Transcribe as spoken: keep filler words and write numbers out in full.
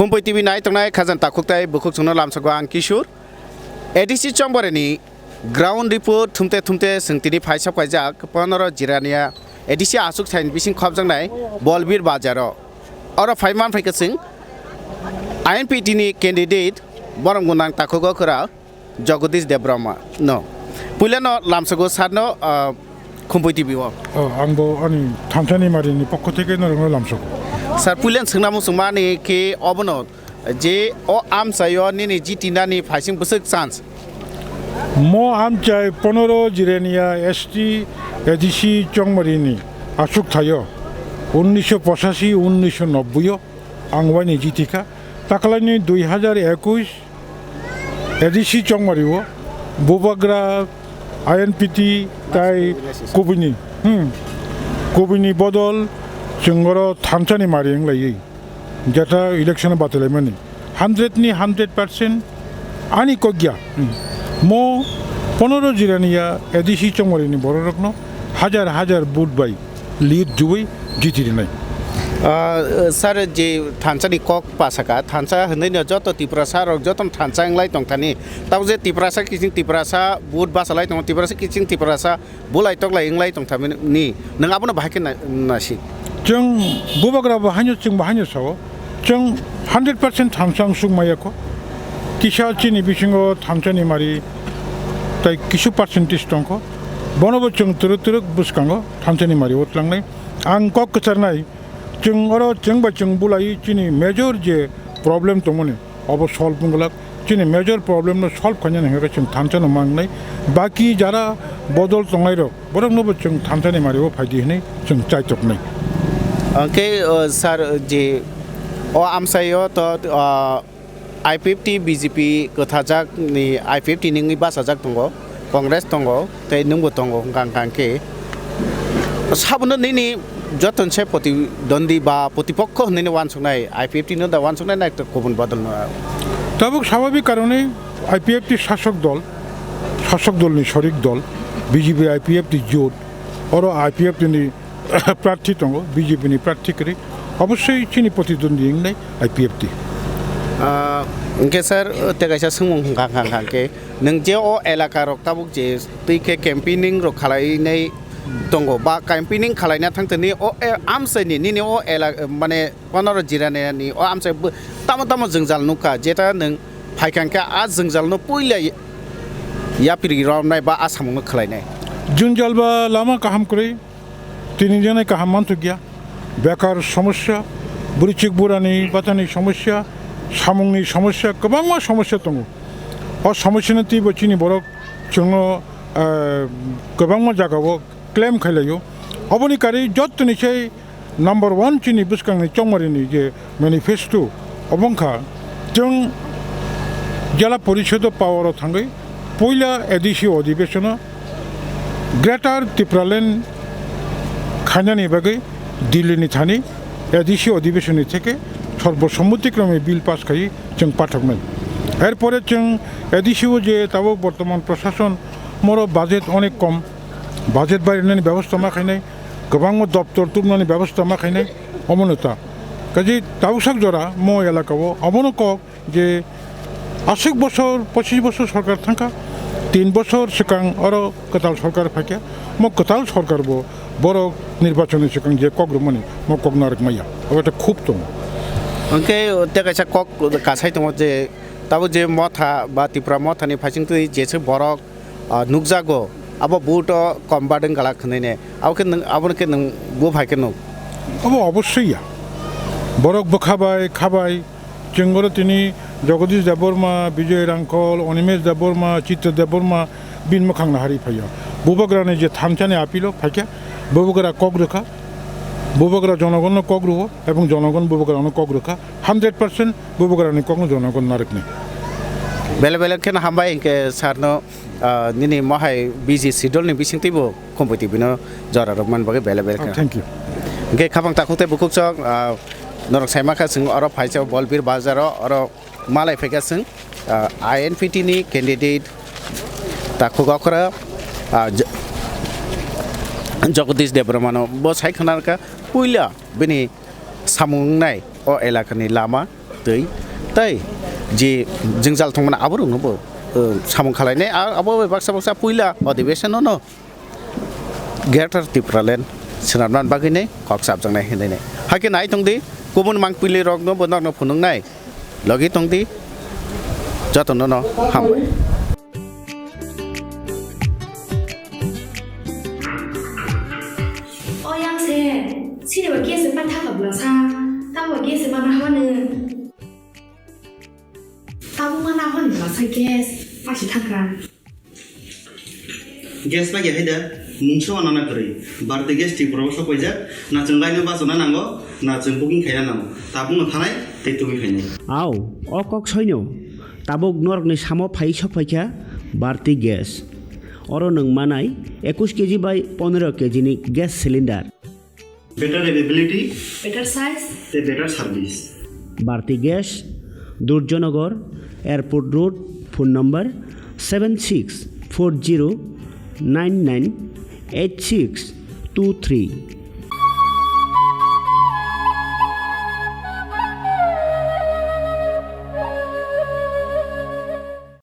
Kumpui T V nai tongnai khajang takhuk tai bukhuk chwngno lamsago ang Kishore. A D C Chongbarini ground report thumte thumte chwng tini phaisap kaijak Ponoro Jirania A D C aswk thaini bising khopjaknai Bolbir Bazaro. Oro phaiman phaikha chwng I N P T ni candidate borom gwnang takhugo khwra Jagadish Debbarma no. Puilano lamsago sarno, ah, Khumpui T V o. Oh, angbo ani thansa ni mari ni pokho theke norokno lamsago. Sir, puilan swngna muchungmani khe obono je o amchaio nini jitinani phaising bwswk chance? Mo amchai Ponoro Jirania S T A D C Chongmari ni aswk thaio. Unnisho pochashi, unnisho nobboi o ang waini jitikha. Taklaini dui hajar ekush A D C Chongmari o Bubagra I N P T tai kubini, hmm, kubini bodol chwng oro thansa ni mari wng laiwi jeta election o batalaimani hundred ni hundred percent ani kokya, hmm, mo Ponoro Jirania A D C Chongmari ni bororokno hajar hajar vote bai lead juwi jiti rinai. Ah, sir, je thansa ni kok pasaka, thansa hwnwi no joto Tiprasa rok joto thansa wnglai tongthani. Tamo je Tiprasa kiching Tiprasa vote basalai tongo, Tiprasa kiching Tiprasa bulai toklai wnglai tongthani. Nwng abono bahai khe na-, nasi. Chwng Bubagra bo haino chwng bo haino sao. Chwng hundred percent thansa wngsuk maya kho. Kisa chini bisingo thansa ni mari tai kisu percentage tongkho. Bono bo chwng twrwk twrwk bwskango thansa ni mari o tlangnai. Ang kok kwcharnai, chwng oro chwng bai chwng bulai chini major je problem tongmani, obo solve wng glak. Chini major problem no solve khainani hwnkhe chwng thansa no mangnai. Baki jara bodol tongnai rok, borok no bo chwng thansa ni mari o phaidi hwnwi chwng chaitoknai. Hwnkhe, uh, sir, je o amsai o to, uh, I P F T, B J P kwthajak ni, I P F T ni wngwi bachajak tongo, Congress tongo, tei nwngbo tongo, hwnkha hwnkha khe sabono nini joto se protidwandi ba protipokho hwnwi wansuknai, I P F T no da wansuknai na ekta kubun bodol no? Tabuk swababik karone I P F T sasok dol, sasok dol ni sorik dol, B J P I P F T jot, oro I P F T ni prarthi tongo, B J P ni prarthi kwrwi, obosoi chini protidwandi wngnai I P F T. Ah, hwnkhe sir, tei kaisa swngmung hwnkha hwnkha hwnkha khe, nwng je o elaka rok tabuk je twi khe campaigning rok khalainai tongo, ba campaigning khalaina thangtani o, e, amchaini nini o ela-, mane Ponoro Jirania ni o amchai bo tamo tamo jwngjal nukha, jeta nwng phaikha hwnkhe a jwngjal no puila yapri romnai ba a samung no khwlainai. Jwngjal ba lama kaham kwrwi. Tini jani kaham manthokya, bekar somosya, bwrwichwk bwrani batani somosya, samungni somosya, kwbangma somosya tongo. O somosyani twibo chini borok chwngno, eh, kwbangma jagao claim khailaio. Oboni karwi jottoni se number one chini bwskangni chongmarini je manifesto, obo wngkha chwng Jela Porishodo power o thangwi puila A D C odhibesono Greater Tipraland khainani bagwi Delhi ni thani A D C odhibesonni theke sorbosommoti krome bill pass khai chwng pathoknai. Erpore chwng A D C o je tabuk bortoman prashason moro budget onek kom, budget barinani bebosta ma khainai, kwbangma doptor tubnani bebosta ma khainai, omono ta. Kaje tabuk sak jora mo elaka o omono kok je aswk bosor, pochish bosor sorkar thangkha, tin bosor swkang oro kwtal sorkar phaikha, mo kwtal sorkar bo borok nirbachonni swkang je kok rwmani, mo kok narwk maya, obo ta khub tongo. Hwnkhe tei kaisa kok kasai tongo je, tabuk je motha ba Tipra mothani phaisingtwi jeswk borok, ah, nukjago, abo vote o kom badwng galak hwnwi ne, abo khe nwng, abono khe nwng bo phai khe nuk? Obo obossoi ya, borok bwkha bai kha bai. Chwng oro tini Jagadish Debbarma, Bijoy Rangkhol, Animesh Debbarma, Chitra Debbarma bini mwkhang nahari phaiya. Bubagrani je thansa ni appeal o phaikha, Bubagra kok rwkha, Bubagra jonogonno kok rwo, ebong jonogon Bubagrano kok rwkha. Hundred percent Bubagrani kokno jonogon narwknai. Belai belai kheno hambai hwnkhe sir no, ah, nini mohai busy schedule ni bisingtwibo Khumpui T V no jora rwmani bagwi belai belai kheno. Oh, thank you. Hwnkhe khapang takhuk tei bukhuk chwng, ah, norok saima kha chwng oro phaisa Bolbir Bazar o, oro malai phaikha chwng, ah, I N P T ni candidate takhuk okra, ah, Jo-, Jagadish Debbarma no bo sai khna kha puila bini samung wngnai o elaka ni lama. Tei, tei je jwngjal tongmani aborokno bo, eh, samung khlainai. A-, abo bai baksa baksa puila adhibeshon no Greater Tipraland swnamnani bagwi nai kok chapjaknai hinwi nai. Hakhe nai tongdi, kubun mangpili rokno bo norno phunuknai. Logi tongdi, jotono no hambai. O yang se, sini ba gas se patha ka bla sa, ta ba gas se mana hwane. Tabuk ma na hwn bwsa gas pasi thangkha. Gas pai ya haida mungsa wana na kwrwi. Bharti Gas Tripura o sok paijak. Na chwng line o bachana nango, na chwng booking khaina nango. Tabuk no thanai tei tubui khainai. Au, o kok soino. Tabuk norokni samo phai sok phaikha Bharti Gas. Oro nwng manai ekush K G bai pondro K G ni gas cylinder. Better availability, better size, tei better service. Bharti Gas, Durjanagar, Airport Road, phone number seven six four zero nine nine eight six two three.